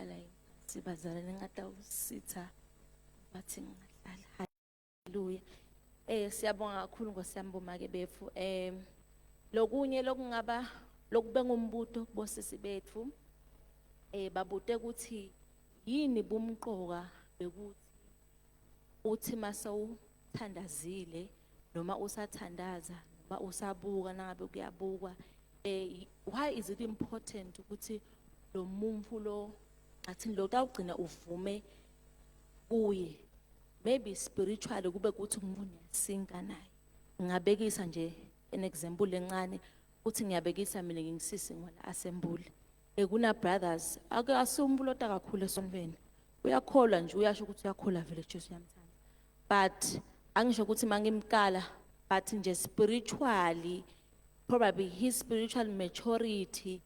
Ngingahlala yini phansi bazalwane ngatawusitha bathi ngingahlala. Haleluya. Siyabonga kakhulu Nkosi yami bomake bethu. Lokunye lokungaba lokube ngumbuto kubosisi bethu babute ukuthi yini bumqoka bekuthi uthi masewuthandazile noma usathandaza noma usabuka nangabe kuyabukwa, why is it important ukuthi lo muntu lo athi lo tawugcina uvume kuye, maybe spiritually kube kuthi umuntu uyasinka naye. Ngingabekisa nje an example encane uthi ngiyabekisa mina ngingisisi ngola assembly, kuna brothers ake asiumbulota kakhulu esontweni, uyakholwa nje, uyasho ukuthi uyakholwa vele Jesu uyamthanda, but angisho ukuthi mangimkala, but nje spiritually probably his spiritual maturity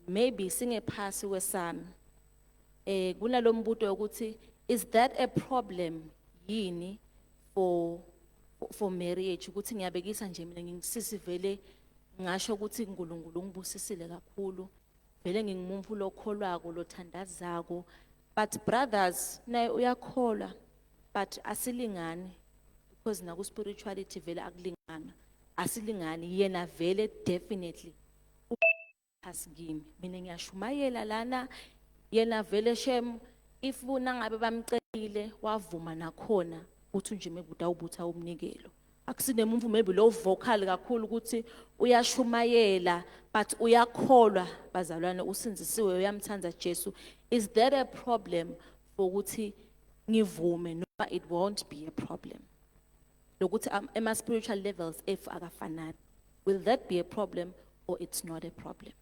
maybe singephasi kwesami. Kunalombuto ukuthi is that a problem yini for marriage, ukuthi ngiyabekisa nje mina ngingisisi vele ngasho ukuthi uNkulunkulu ungibusisile kakhulu, vele ngingumuntu lokholwako lothandazako, but brothers naye uyakholwa but asilingani, because naku spirituality vele akulingana, asilingani. Yena vele definitely phasi kimi, mina ngiyashumayela lana, yena vele shem if nangabe bamcelile wavuma nakhona uthi nje maybe utawubutha umnikelo. Akusinemuntu maybe lo vocal kakhulu ukuthi uyashumayela but uyakholwa bazalwane, usinzisiwe, uyamthanda Jesu. Is that a problem for ukuthi ngivume noma it won't be a problem lokuthi ema spiritual levels if akafanani? Will that be a problem or it's not a problem?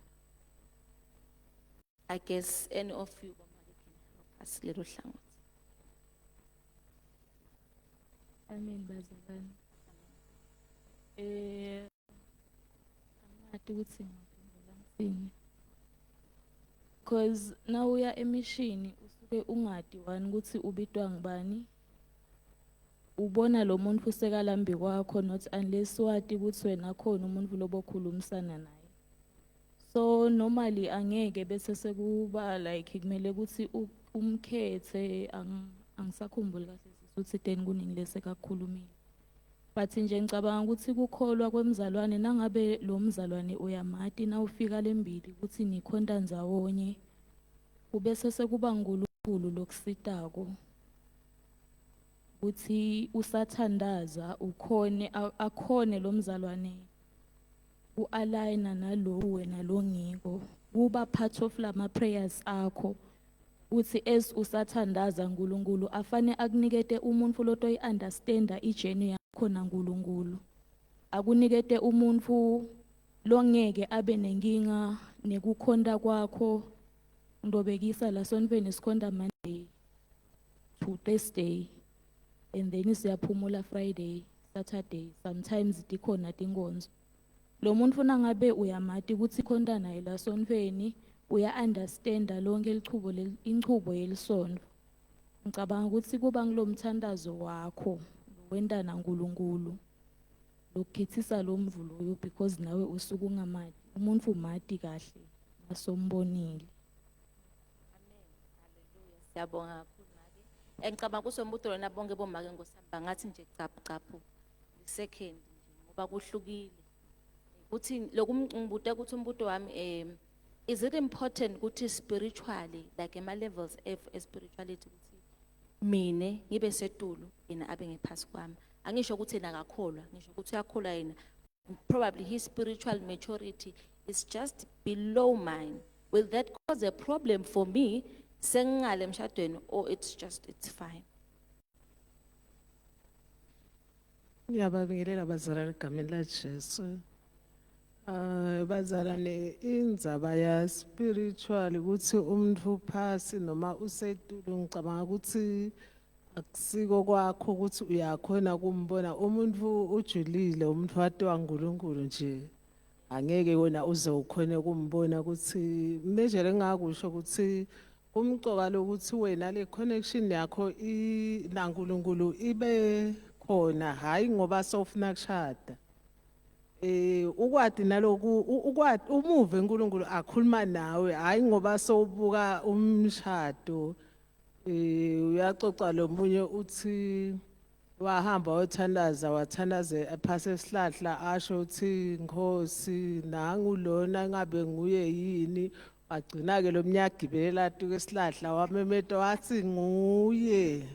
I guess any of you can help us lelo hlangothi. Amen bazalwane. Angathi ukuthi ngiphendula ngithini. Because nawuya emishini usuke ungadi wani ukuthi ubitwa ngubani. Ubona lo muntu usekalambi kwakho, not unless wati ukuthi wena khona umuntu lobokhulumisana naye. So normally angeke bese sekuba like kumele ukuthi umkhethe, angisakhumbuli kahle ukuthi then kuningi lesekakhulumile. But nje ngicabanga ukuthi kukholwa kwemzalwane, nangabe lo mzalwane uyamati nawufika lembili ukuthi nikhonta ndzawonye, kubese sekuba nguNkulunkulu lokusitako ukuthi usathandaza ukhone akhone lo mzalwane u-aligna nalo wena lo ngiko, kuba part of lama prayers akho, uthi as usathandaza uNkulunkulu afane akunikete umuntu lotoyi understanda ijourney yakho naNkulunkulu, akunikete umuntu longeke abe nenkinga nekukhonta kwakho. Ngidobekisa la sontweni sikhonta Monday to Thursday and then siyaphumula Friday, Saturday, sometimes tikhona tinkonzo. Lo muntu nangabe uyamati ukuthi khonta naye la sontweni, uya understanda lonke lichubo inchubo yelisonto. Ngicabanga ukuthi kuba ngilomthandazo wakho wenta naNkulunkulu lokukhethisa lo mvulo, because nawe usuke ungamati umuntu, umati kahle masombonile. Amen, haleluya, siyabonga kakhulu make. Ngicabanga ukuthi umbuto lona bonke bomake ngosamba ngathi nje caphu caphu second nje ngoba kuhlukile. Uthi lokumngibuta ukuthi umbuto wami, is it important ukuthi spiritually, like ema levels of spirituality, ukuthi mine ngibe setulu yena abe ngephasi kwami? Angisho ukuthi yena akakholwa, ngisho ukuthi uyakholwa yena, probably his spiritual maturity is just below mine. Will that cause a problem for me sengingale emshadweni or it's fine? Ngiyababingelela bazalwane egameni laJesu. Bazalwane, indzaba ya spiritual ukuthi umuntu phasi noma usetulu, ngicabanga ukuthi akusiko kwakho ukuthi uyakhona kumbona umuntu ujulile, umuntu watiwa nguNkulunkulu nje, angeke wena uze ukhone kumbona. Ukuthi manje lengakusho ukuthi kumcoka lokuthi wena le connection yakho naNkulunkulu ibe khona, hayi ngoba sofuna kushada. Ukwati naloku ukwati umuve uNkulunkulu akhuluma nawe, hayi ngoba sowubuka umshado. Uyacoca lo munye uthi wahamba wayothandaza, wathandaze ephase esihlahla, asho uthi, "Nkosi, nangu lona, ngabe nguye yini?" Wagcina ke lo mnyagibelela tuke esihlahla, wamemeta wathi, "Nguye."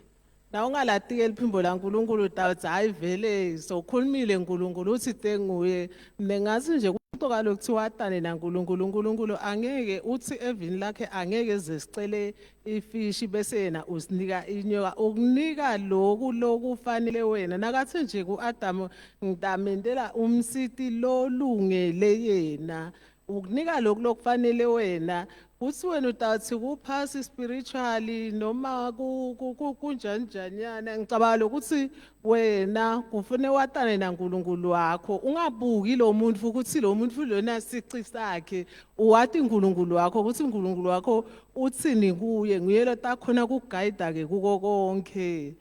Na ungalatike liphimbo laNkulunkulu, utawuthi, "Hayi, vele sokhulumile uNkulunkulu, uthi te nguye." Mina ngathi nje kucoka lokuthi watane naNkulunkulu. uNkulunkulu angeke uthi evini lakhe angeke ze sicele ifishi bese yena usinika inyoka. Ukunika loku lokufanele wena. Nakathi nje kuAdam, "Ngitamentela umsiti lolungele yena," ukunika lokhu lokufanele wena. Kuthi wena utawuthi kuphasi spiritually noma kunjani njanyana, ngicabanga lokuthi wena kufune watane naNkulunkulu wakho, ungabuki lo muntu ukuthi lo muntu lona sici sakhe. Uwati uNkulunkulu wakho ukuthi uNkulunkulu wakho uthini kuye, nguye lo takhona kugayida ke kuko konke.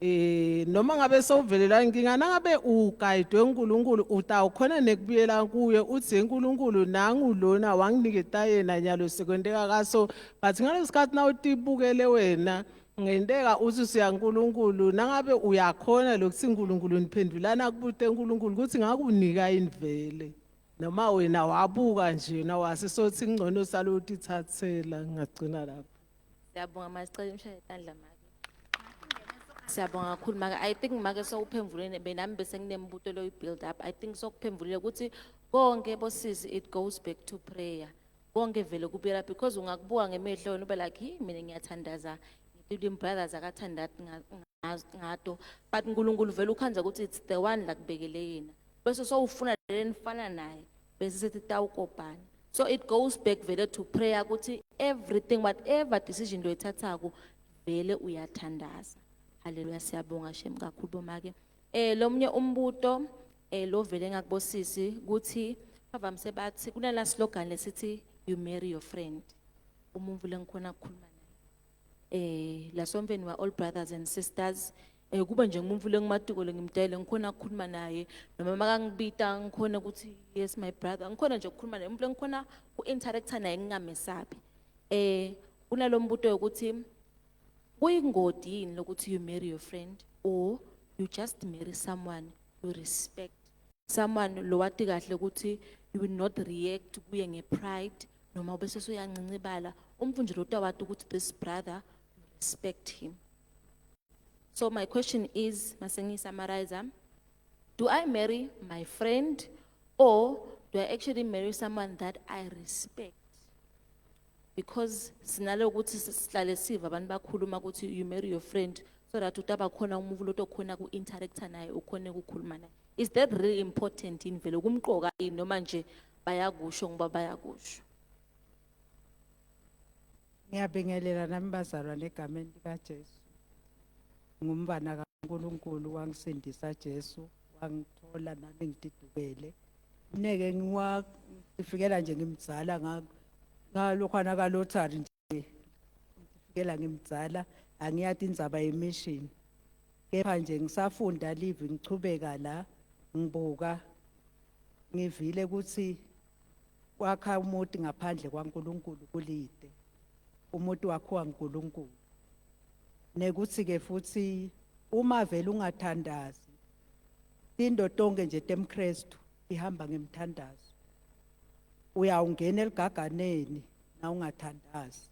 Noma ngabe sowuvelela inkinga, nangabe ugayidwe uNkulunkulu, utawukhona nekubuyela kuye uthi, "uNkulunkulu, nangu lona wanginiketa yena, nyalo sekwenteka kaso." But ngalesikhathi nawutibukele wena, ngenteka uthi siya uNkulunkulu, nangabe uyakhona lokuthi uNkulunkulu niphendulana, kubute uNkulunkulu ukuthi ngakunika yini vele, noma wena wabuka nje na wase sothi ngcono salutithathela. Ngagcina lapho. Siyabonga, masicela imshaya itandla make. Siyabonga kakhulu make. I think make sokuphendvulile, benami bese nginembuto loyi build up. I think sokuphendvulile ukuthi konke bosisi, it goes back to prayer. Konke vele kubuyela, because ungakubuka ngemehlo wena ube like, "Hey, mina ngiyathandaza." Ngilimi brothers akathandathi ngato, but uNkulunkulu vele ukhanza ukuthi it's the one la kubekele yena. Bese sowufuna lenifana naye, bese sethi tawukopana. So it goes back vele to prayer ukuthi everything, whatever decision loyithathako, vele uyathandaza. Haleluya, siyabonga shem kakhulu bomake. Lomnye umbuto lo vele ngakubosisi ukuthi bavamise bathi kunala slogan lesithi, "You marry your friend." Umuntu lengikhona ukukhuluma naye. La sontfweni we all brothers and sisters. Kuba nje ngumuntu lengimatiko lengimdele ngikhona ukukhuluma naye, noma makangibita ngikhona ukuthi, "Yes, my brother." Ngikhona nje ukukhuluma naye, umuntu lengikhona ku-interacta naye ngingamesabi. Kunalombuto yokuthi kuyingodi yini lokuthi you marry your friend or you just marry someone you respect, someone lo wati kahle ukuthi you will not react kuye nge-pride noma bese soyancincibala, umntu nje lo utawati ukuthi this brother, you respect him. So my question is, mase ngiyi-summarize, do I marry my friend or do I actually marry someone that I respect? Because sinale ukuthi sihlale siva abantu bakhuluma ukuthi you marry your friend so that utaba khona umuntu lotokhona ku-interacta naye, ukhone ukukhuluma naye. Is that really important yini vele, kumqoka yini, noma nje bayakusho ngoba bayakusho? Ngiyabingelela nami bazalwane egameni likaJesu. Ngumntwana kaNkulunkulu, wangisindisa Jesu, wangithola nami ngididubele. Mineke ngiwa ngifikela nje ngimdzala ngalokhwana ka lottery nje. Ngifikela ngimdzala, angiyati indzaba yemission. Kepha nje ngisafunda live, ngichubeka la ngibuka, ngivile ukuthi kwakha umuntu ngaphandle kwaNkulunkulu kulide. Umuntu wakhiwa nguNkulunkulu. Nekuthi ke futhi uma vele ungathandazi, into tonke nje temKristu ihamba ngemthandazo. Uyawungena eligaganeni na ungathandazi.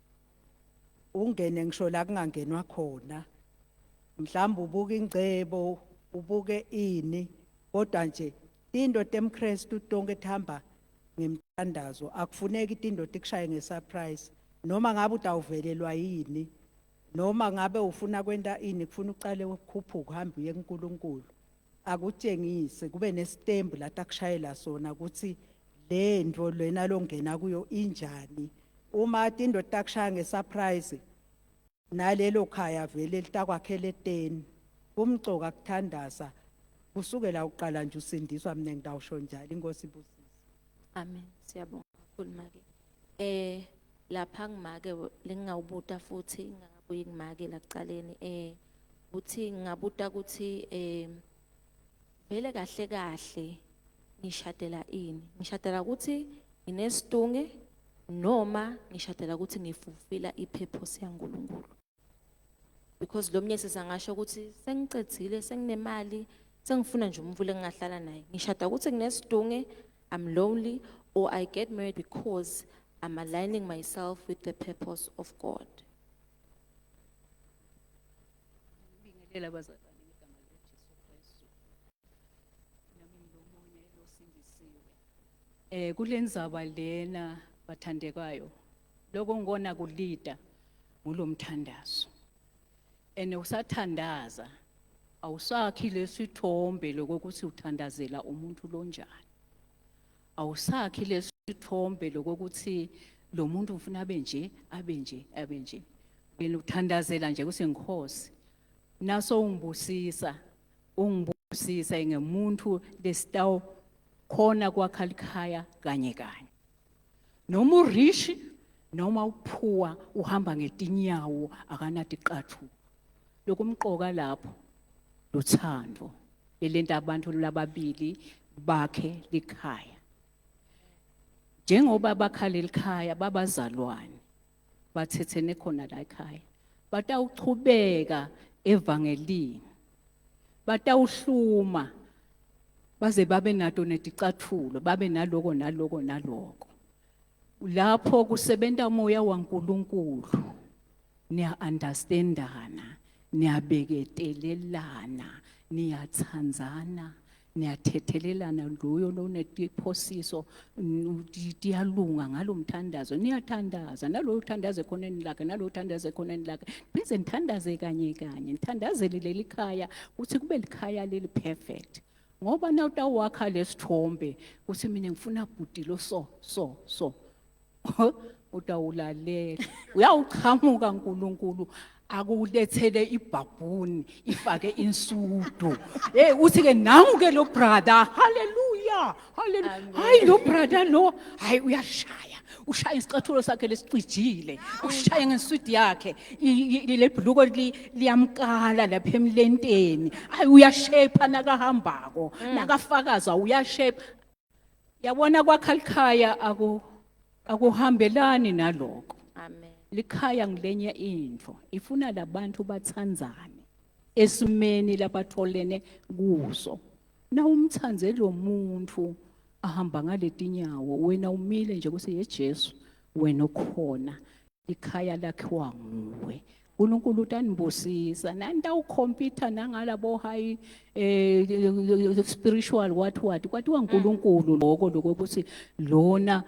Ungene ngisho la kungangenwa khona. Mhlawumbe ubuka ingcebo, ubuke ini, kodwa nje into temKristu tonke tihamba ngemthandazo. Akufuneki into tikushaye nge-surprise. Noma ngabe utawuvelelwa yini, noma ngabe ufuna kwenta ini, kufuna uqale ukukhuphuka uhambe uye kuNkulunkulu. Akutshengise kube nesitembu la takushayela sona ukuthi le nto lena longena kuyo injani. Uma tinto takushaya nge-surprise, nalelo khaya vele litakwakhela eteni. Kumcoka kuthandaza kusukela uqala nje usindiswa. Mina ngitawusho njalo, inkosi ibusise. Amen, siyabonga kakhulu make. Lapha ngimake lengingawubuta futhi ngingakabuyi ngimake la kucaleni, uthi ngingabuta ukuthi vele kahle kahle Ngishadela ini? Ngishadela ukuthi nginesitunge noma ngishadela ukuthi ngifulfilla ipurpose yaNkulunkulu? Because lo mnye sisangasho ukuthi sengicedzile, senginemali, sengifuna nje umvula engingahlala naye. Ngishada ukuthi nginesidunge, I'm lonely, or I get married because I'm aligning myself with the purpose of God. Ngibingelela abazalwane ngegama likaJesu Kristu. Nami ngilomunye losindisiwe. Kulendzaba lena bathandekayo. Lokho ngibona kulida ngulomthandazo. Ene usathandaza awusakhi lesithombe lokuthi uthandazela umuntu lonjani. Awusakhi lesithombe lokuthi lo muntu ufuna abe nje, abe nje, abe nje. Wena uthandazela nje kuthi Nkosi naso ungibusisa, ungibusisa ngemuntu lesitawu khona kwakha likhaya kanye kanye. Noma urich noma uphuwa uhamba ngetinyawo akanatiqathu. Lokumqoka lapho luthando lelenta abantu lababili bakhe likhaya. Njengoba bakha lelikhaya babazalwane bathethene khona la ekhaya, batawuchubeka evangelini, batawuhluma baze babe nato neticathulo, babe naloko naloko naloko. Lapho kusebenta umoya waNkulunkulu, niya understandana, niyabeketelelana, niyatsandzana, niyathethelelana. Loyo lonetiphosiso tiyalunga ngalomthandazo, niyathandaza naloyo uthandaza ekhoneni lakhe, naloyo uthandaza ekhoneni lakhe, phindze nithandaze kanye kanye, nithandazele leli khaya ukuthi kube likhaya leli perfect. Ngoba na utawakha lesithombe kuthi mina ngifuna bhuti lo so so so, utawulalela, uyawuqhamuka uNkulunkulu akulethele ibhabhuni ifake insudu. Hey, uthi ke nangu ke lo brother, haleluya, haleluya, hayi lo brother lo, hayi uyashaya, ushaya isicathulo sakhe lesicijile, ushaya ngeswidi yakhe, le bhuluko liyamkala lapha emlenteni, hayi uyashepa nakahambako, nakafakaza uyashepa. Yabona kwakha likhaya akuhambelani naloko. Amen. Likhaya ngilenye intfo, ifuna labantu batsandzane esimeni labatholene kuso. Na umtsandze lo muntu ahamba ngaletinyawo, wena umile nje kuthi ye Jesu wena ukhona, ikhaya lakhiwa nguwe. uNkulunkulu utanibusisa nani tawukhompyutha nangalabo high spiritual what what kwatiwa uNkulunkulu lokho lokuthi lona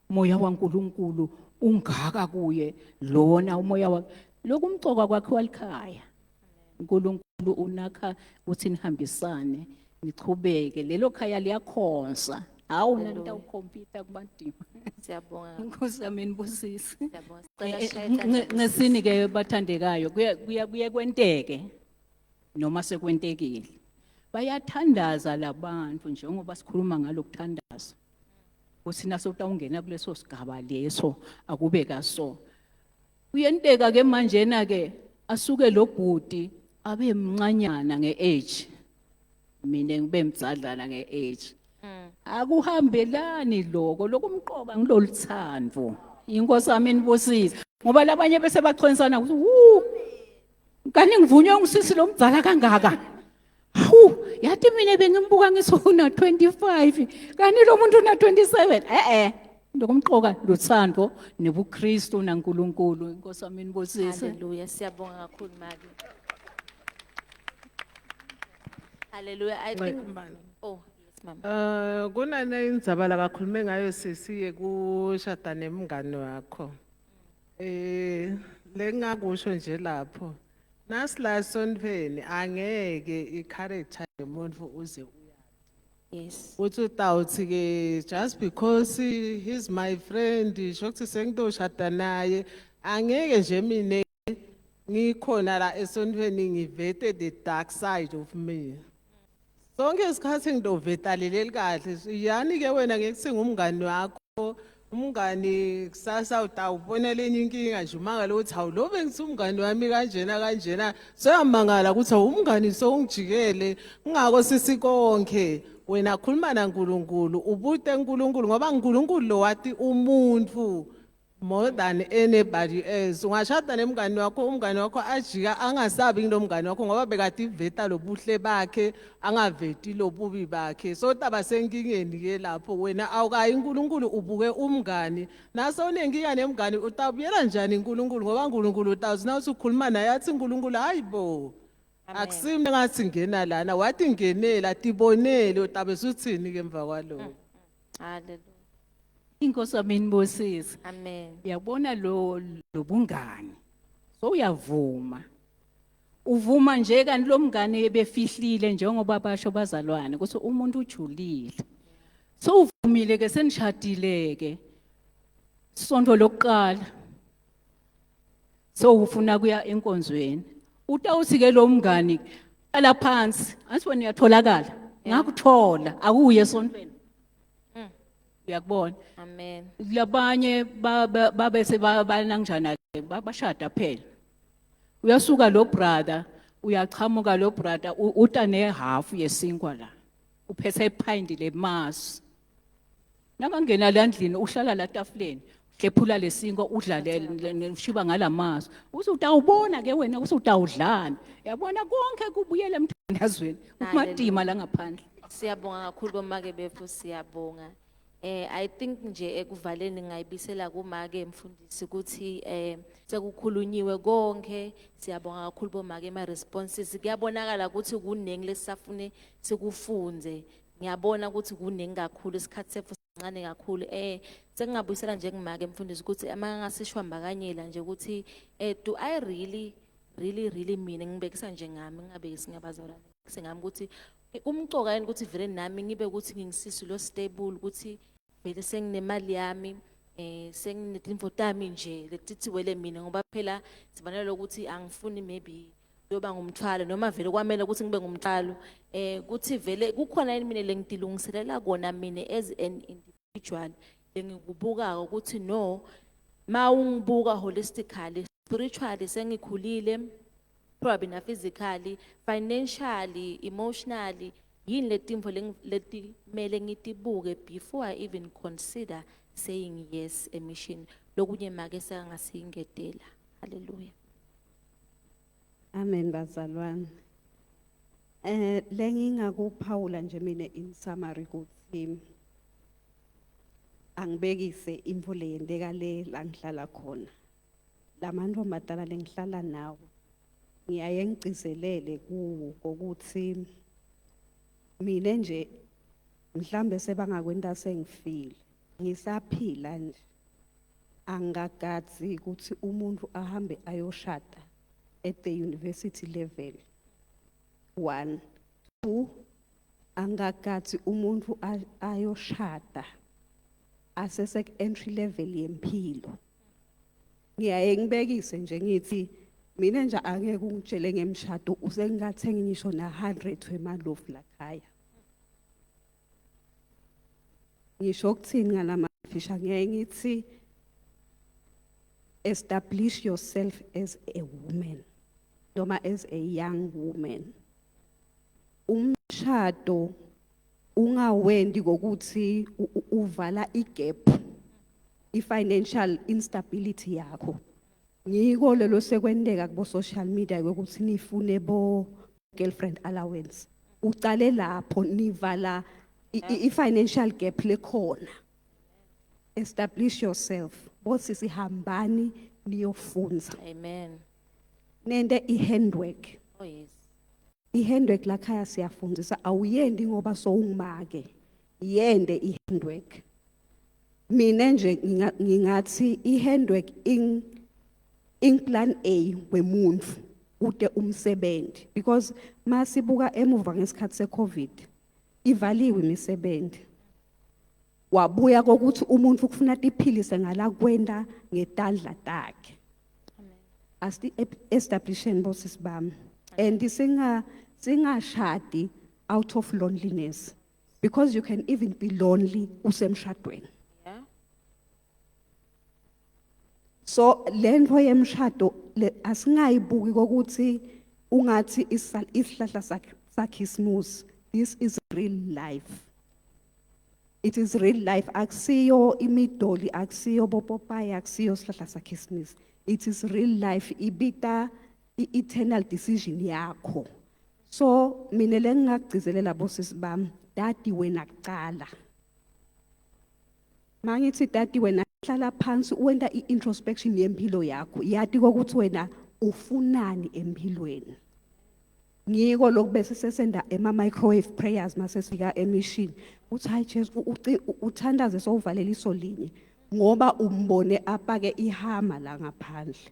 moya waNkulunkulu ungaka kuye, lona umoya wa lokumcoka kwakhe walikhaya. uNkulunkulu unakha ukuthi nihambisane nichubeke, lelo khaya liyakhonsa. Hawu, nani tawukhompyutha kubadima. Siyabonga. Inkosi yami nibusise. Siyabonga. Sicela sishaye isandla. Ngesini ke bathandekayo, kuya kwenteke noma sekwentekile, bayathandaza labantu njengoba sikhuluma ngalokuthandaza kuthi naso utawungena kuleso sigaba leso akube kaso. Kuyenteka ke manjena ke asuke lo bhuti abe mncanyana ngeage, mina ngibe mdzadlana ngeage, akuhambelani lokho. Lokumqoka ngiloluthando. Inkosi yami nibusise, ngoba labanye bese bachwensana ukuthi wu kani ngivunywe ngisisi lo mdzala kangaka. Hawu, yathi mina bengimbuka ngisona 25, kani lo muntu una 27. Lokumqoka luthando nebuKristu naNkulunkulu. Inkosi yami nibusise. Hallelujah. Siyabonga kakhulu make. Hallelujah. I think, oh yes, ma'am. Kunane indzaba la kakhulume ngayo sisi yekushada nemngani wakho. Lengakusho nje lapho. Nasila sontfweni angeke i-character yomuntu uze uyazi. Uthi utawuthi ke just because he's my friend shokuthi sengitoshada naye, angeke nje mina ngikhona la esontfweni ngivete the dark side of me. Sonke isikhathi ngitoveta leli kahle. Yani ke wena ngeke singumngani wakho. Umngani kusasa utawubona lenye inkinga nje, umangala ukuthi hawu, lo bengithi umngani wami kanjena kanjena, soyamangala ukuthi hawu, umngani sowungijikele. Kungako sisikonke wena khuluma naNkulunkulu, ubute uNkulunkulu, ngoba uNkulunkulu lo wati umuntu more than anybody else. Ungashada nemngani wakho, umngani wakho ajika angasabi kulo mngani wakho ngoba bekativeta lobuhle bakhe, angaveti lobubi bakhe. So taba senkingeni ke lapho wena awukayi uNkulunkulu, ubuke umngani. Naso unenkinga nemngani, utabuyela njani uNkulunkulu? Ngoba uNkulunkulu utawuthi nawuthi ukhuluma naye athi uNkulunkulu, hayi bo, akusimi ngathi ngena lana, wathi ngenela tibonele. Utabe suthini ke emva kwaloko? Hallelujah. Inkosi aminibusise. Amen. Uyabona lo lobungani. So uyavuma. Uvuma nje kanti lo mngane ebefihlile, njengoba basho bazalwane ukuthi umuntu ujulile. So uvumile ke, senishadile ke. Sonto lokuqala. So ufuna kuya enkonzweni. Utawuthi ke lo mngani ala phansi, angithi wena uyatholakala. Ngakuthola akuye esontweni. Uyakubona? Amen. Labanye babe sebanangjana ke, bashada phela. Uyasuka lo brother, uyachamuka lo brother, uta ne half yesinkwa la, uphethe iphayindi lemasi. Nakangena la ndlini, uhlala la tafuleni, hlephula lesinkwa, udla ushiba ngalamasi, uthi utawubona ke wena uthi utawudlana. Yabona, konke kubuyela emthandazweni, umadima la ngaphandle. Siyabonga kakhulu bomake bethu, siyabonga. I think nje ekuvaleni ngayibisela kumake mfundisi ukuthi sekukhulunyiwe konke. Siyabonga kakhulu bomake ema responses. Kuyabonakala ukuthi kunengi lesisafune sikufunze. Ngiyabona ukuthi kunengi kakhulu, isikhathi sethu sincane kakhulu. Sengingabuyisela nje kumake mfundisi ukuthi ama ngasishwambakanyela nje ukuthi do I really really really, mina ngibekisa nje ngami, ngingabekisi ngabazalwane sengami, ukuthi kumcoka yini ukuthi vele nami ngibe ukuthi ngingisisi lo stable, ukuthi vele senginemali yami, senginetimvo tami nje letithiwele mina, ngoba phela sibanele ukuthi angifuni maybe kuyoba ngumthwalo, noma vele kwamele ukuthi ngibe ngumthwalo, kuthi vele kukhona yini mina lengitilungiselela kona mina as an individual lengikubukako ukuthi no, mawungibuka holistically, spiritually sengikhulile, probably na physically, financially, emotionally, yini letimvo letimele ngitibuke before I even consider saying yes a mission? Lokunye make sengasiyingetela. Hallelujah. Amen bazalwane. Lengingakuphawula nje mina in summary ukuthi angibekise imvo leyenteka le la ngihlala khona. Lamantombazana lengihlala nawo ngiyaye ngigcizelele kuwo ukuthi mina nje mhlambe sebangakwenta sengifile, ngisaphila nje angagadzi ukuthi umuntu ahambe ayoshada at the university level. One, two, angagadzi umuntu ayoshada asese entry level yempilo. Ngiyaye ngibekise nje ngithi mina nje angeke ungitshele ngemshado usengingathengi ngisho na 100 wemalofu lakhaya. Ngisho ukuthini ngalamafisha? Ngiyaye ngithi establish yourself as a woman noma as a young woman. Umshado ungawendi kokuthi uvala igap, i-financial instability yakho. Ngiko lelo sekwenteka kubo social media ukuthi nifune bo girlfriend allowance, ucale lapho nivala i-financial gap lekhona. Establish yourself, bosisi, hambani niyofundza. Amen. Nente i-handwork. Oh yes. I-handwork lakhaya siyafundisa, awuyendi ngoba sowungimake, yende i-handwork. Mina nje ngingathi i-handwork in plan A wemuntu ute umsebenzi, because masibuka emuva ngesikhathi seCovid ivaliwe imisebenzi, wabuya kokuthi umuntu kufuna tiphilise ngala kwenda ngetandla takhe. Asi establisheni bosisi bami, and singashadi out of loneliness, because you can even be lonely usemshadweni. So lento yemshado asingayibuki kokuthi ungathi isihlahla sakhisimusi. This is real life. It is real life. Akusiyo imidoli, akusiyo bopopayi, akusiyo sihlahla sakhisimusi. It is real life. Ibita i-eternal decision yakho. So mina lengingakugcizelela, bosisi bami, dadi wena kucala. Mangithi dadi wena, hlala phansi wenta i-introspection yempilo yakho, yati kokuthi wena ufunani empilweni. Ngiko lokhu bese sesenda ema microwave prayers mase sifika emission, uthi, "Hayi Jesu," uthandaze sowuvalela iso linye ngoba umbone apake ihama la ngaphandle.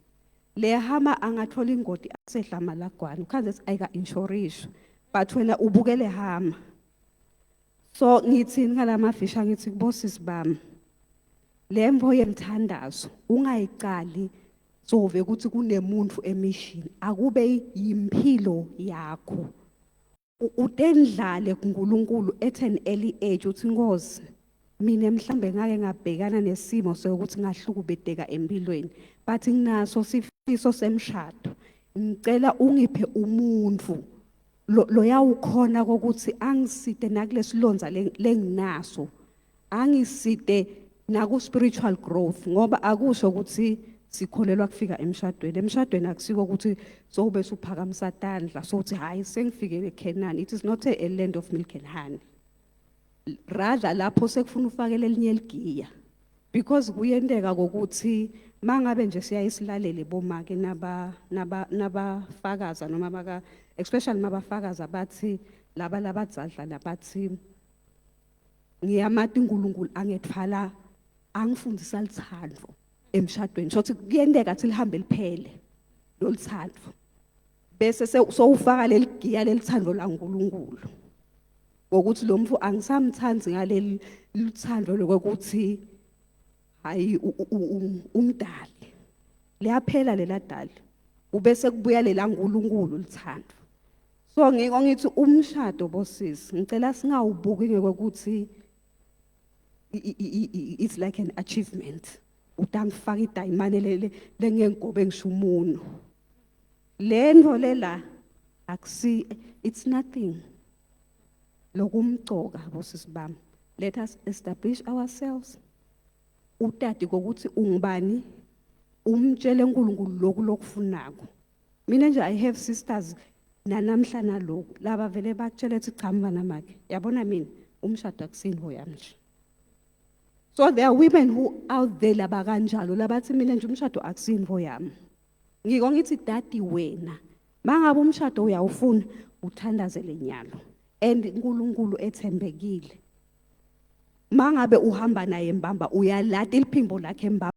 Le hama angathola ingodi asehla malagwana, ukhanze ayika insurishwa, but wena ubukele hama. So ngithini ngalamafisha? Ngithi kubosisi bami, lemvo yemthandazo ungayicali sove ukuthi kunemuntu emission, akube yimpilo yakho. Utendlale kuNkulunkulu at an early age, uthi, "Nkosi, mina mhlambe ngake ngabhekana nesimo sokuthi ngahlukubeteka empilweni, but nginaso sifiso semshado. Ngicela ungiphe umuntu loyawukhona kokuthi angisite nakulesilonza lenginaso, angisite naku spiritual growth," ngoba akusho ukuthi sikholelwa kufika emshadweni. Emshadweni akusiko ukuthi sowube suphakamisa tandla sokuthi, "Hayi, sengifikele eKenani." It is not a land of milk and honey. Rather lapho sekufuna ufakele elinye ligiya, because kuyenteka kokuthi mangabe nje siyayisilalele bomake naba nabafakaza noma baka, especially mabafakaza, bathi laba labadzadla labathi, "Ngiyamati uNkulunkulu angethwala angifundisa lithando emshadweni," shothi kuyenteka athi lihambe liphele loluthando, bese sowufaka leli giya lelithando laNkulunkulu ngokuthi lo mfu angisamthandi ngaleli luthando lokuthi hayi umdali. Liyaphela lela dali, ubese kubuya lela nkulunkulu lithando. So ngiko ngithi umshado, bosisi, ngicela singawubuki ngekuthi it's like an achievement, utangifaka idayimane lele lengengobe ngisho umuno. Lento lela akusi, it's nothing. Lokumcoka, bosisi bami, let us establish ourselves, utati kokuthi ungubani, umtshele uNkulunkulu lokhu lokufunako. Mina nje I have sisters nanamhla naloku laba vele bakutshela ethi, "Cha mngana makhe, yabona mina umshado akusinto yami nje." So there are women who out there laba kanjalo, labathi, "Mina nje umshado akusinto yami." Ngiko ngithi dadi wena, mangabe umshado uyawufuna, uthandazele nyalo, and uNkulunkulu ethembekile. Mangabe uhamba naye mbamba, uyalata iliphimbo lakhe mbamba.